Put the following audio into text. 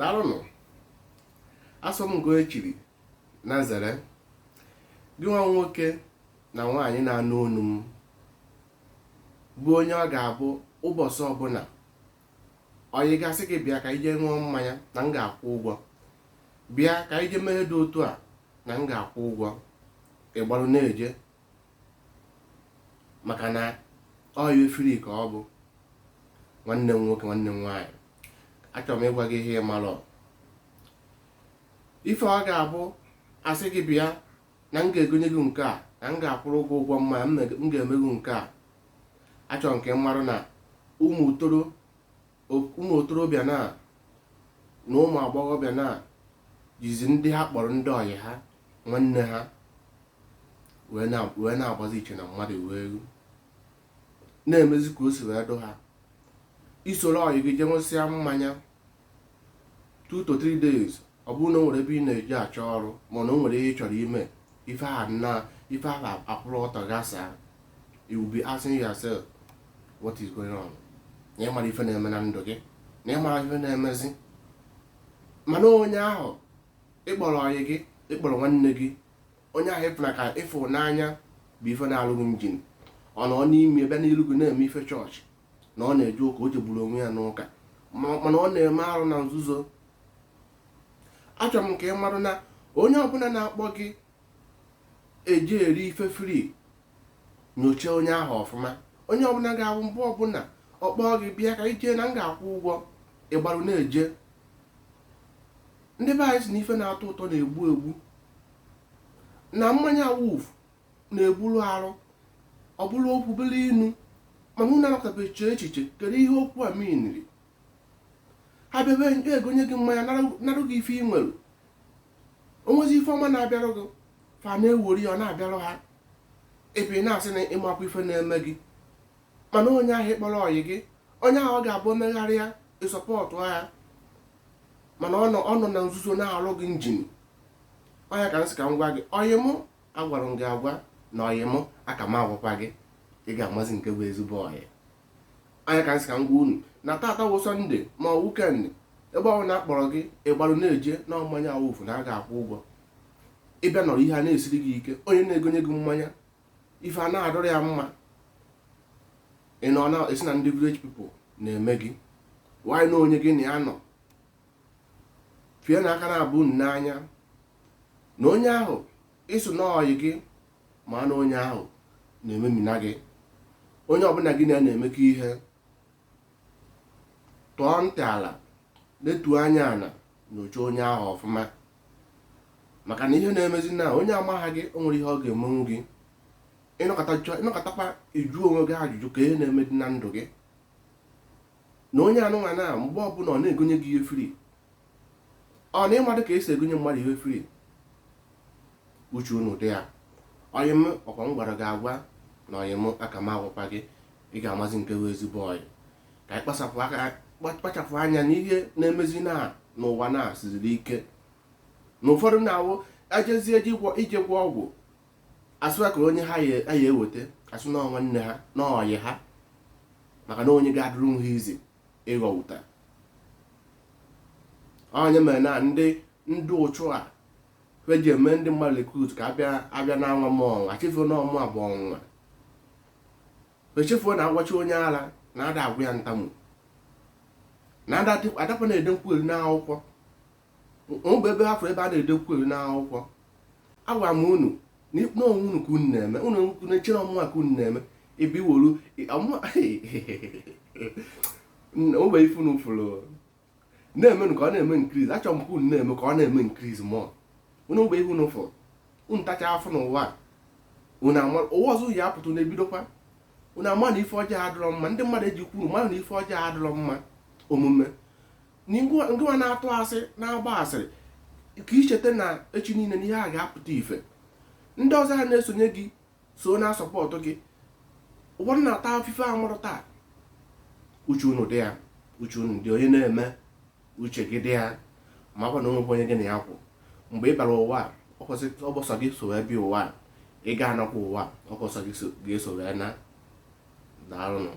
Daalụnụ. Asọ m nke onye chiri na nzere gị, nwa nwoke na nwaanyị na-anụ onu m, bụ onye ọ ga-abụ ụbọchị ọbụla onye ga-asị gị, "Bịa ka anyị jee ṅụọ mmanya na m ga-akwụ ụgwọ, bịa ka anyị jee mee dị otu a na m ga-akwụ ụgwọ," ịgbarụ na-eje maka na ọ ya free ka ọ bụ. Nwanne m nwoke, nwanne m nwaanyị, achọrọ m ịgwa gị ihe ịmalụ. Ife ọ ga-abụ asị gị, "Bịa na m ga-egonye gị nke a, na m ga-akwụrụ gị ụgwọ mmanya, m ga-eme gị nke a," achọrọ nke mmarụ na ụmụ otorobịa na ụmụ agbọghọbịa na jizi ndị ha kpọrọ ndị ọyị ha, nwanne ha, wee na-agbazi iche na mmadụ, wee na-emezi ka o si wee dụ ha. Isoro ọyị gị jee nwesịa mmanya 2 to 3 days, ọ bụrụ na o nwere ebe ị na-eji achọ ọrụ, mana o nwere ihe ị chọrọ ime, ife ahụ na ife ahụ akwụrụ ọtọ gasa, you will be asking yourself what is going on, na ịmara ife na-eme na ndụ gị, na ịmara ife na-emezi. Mana onye ahụ ịkpọrọ ọyị gị, ịkpọrọ nwanne gị, onye ahụ ịfụna ka ịfụ n'anya bụ ife na-alụghị engine, ọ nọ n'ime ebe n'ilu gị na-eme ife chọọchị, na ọ na-eje ụka, o jegburu onwe ya n'ụka, mana ọ na-eme arụ na nzuzo. Achọrọ m ka ị marụ na onye ọbụla na-akpọ gị eje eri ife free, nyochaa onye ahụ ọfụma. Onye ọbụla ga-awụ mbụ ọbụla ọ kpọọ gị, "Bịa ka ijee na m ga-akwụ ụgwọ," ịgbarụ na-eje. Ndị be anyị si na ife na-atọ ụtọ na-egbu egbu, na mmanya wuf na-egburu arụ. Ọ bụrụ okwu bụrụ inu, mana unu anọkọtabeghị chee echiche kedu ihe okwu a miniri. Ha bịabe egonye gị mmanya, narụ gị ife ị nwere, onwezi ife ọma na-abịarụ gị, fa na-ewori ya, ọ na-abịarụ ha. Ebe ị na-asị na ịmakwa ife na-eme gị, mana onye ahụ ịkpọrọ ọyị gị, onye ahụ ọ ga-abụ megharịa ị support ya, mana ọ nọ na nzuzo na-arụ gị engine. Onye ka m sị ka m gwa gị, ọyị mụ, agwara m gị agwa na ọyị mụ aka m agwakwa gị, ị ga-amazi nke bụ ezigbo ọyị. Onye ka m sị ka m gwa unu na tata wụ Sunday ma ọ weekend, ebe ọ na-akpọrọ gị ịgbarụ na-eje na mmanya awụfu na a ga-akwụ ụgwọ, ịbịa nọrọ ihe a na-esiri gị ike, onye na-egonye gị mmanya, ife a na-adọrọ ya mma, ị nọ na-esi na ndị village people na-eme gị nwaanyị na onye gị na ya nọ fie na aka na-abụ unu n'anya, na onye ahụ ịsụ n'ọyị gị, ma na onye ahụ na-ememina gị. Onye ọbụla gị na ya na-emekọ ihe, tọọ ntị ala, letuo anya ala, nyochaa onye ahụ ọfụma, maka na ihe na-emezi na onye amagha gị, o nwere ihe ọ ga-emenwu gị. Ịnọkọtakwa ịjụ onwe gị ajụjụ ka ihe na-eme dị na ndụ gị na onye anụnwa na mgbe ọbụla ọ na-egonye gị ihe free, ọ na ịmadụ ka esi egonye mmadụ ihe free. Uche unu dị ya. Ọyị m, ọkwa m gwara gị agwa na ọyị m aka m agwakwa gị, ị ga-amazi nke bụ ezigbo ọyị. Ka anyị kpachapụ aka, kpachapụ anya n'ihe na-emezi na n'ụwa na-asịziri ike, na ụfọdụ na-awụ ejezie ije gwọ ọgwụ, asụwa ka onye ha ya eweta, asụ na nwanne ha na ọyị ha, maka na onye ga-adụrụ ha izi ịghọ ụta. Onye mere na ndị ụchụ a eji eme ndị mmadụ recruit ka abịa abịa na anwa m ọnwa, achefuo na ọmụ abụọ ọnwụnwa, echefuo na agwachi onye ara na ada agwụ ya ntamu, na adakwa na-ede nkwugheri n'akwụkwọ mgbe ebe ha fụrụ ebe a na-ede nkwugheri n'akwụkwọ. Agwara m unu na onwe unu ka unu na-eme, unu na-echere ọmụma ka unu na-eme ebe iworu ogbe ife unu fụrụ na-eme ka ọ na-eme increase. Achọrọ m ka unu na-eme ka ọ na-eme increase mụọ unu ogbe ihe unu fụrụ, unu tacha afọ n'ụwa, unu ama ụwa ọzọ ya apụta na-ebidokwa. Unu ama na ife ọjọọ adịrọ mma. Ndị mmadụ ejikwa unu mara na ife ọjọọ adịrọ mma omume ngịnwa na-atụ asị, na-agba asịrị, ka icheta na echi niile na ihe a ga-apụta ife. Ndị ọzọ ha na-esonye gị, so na-asupport gị, ụfọdụ na-ata afịfe amarụ taa. Uche unu dị ya, uche unu dị onye na-eme, uche gị dị ya, ma akwa na onwekwa onye gị na ya kwụ. Mgbe ị bara ụwa, ọbọsọ gị so wee bịa ụwa, ị ga-anọkwa ụwa, ọkọsọ gị ga-eso wee na. Daalụnụ.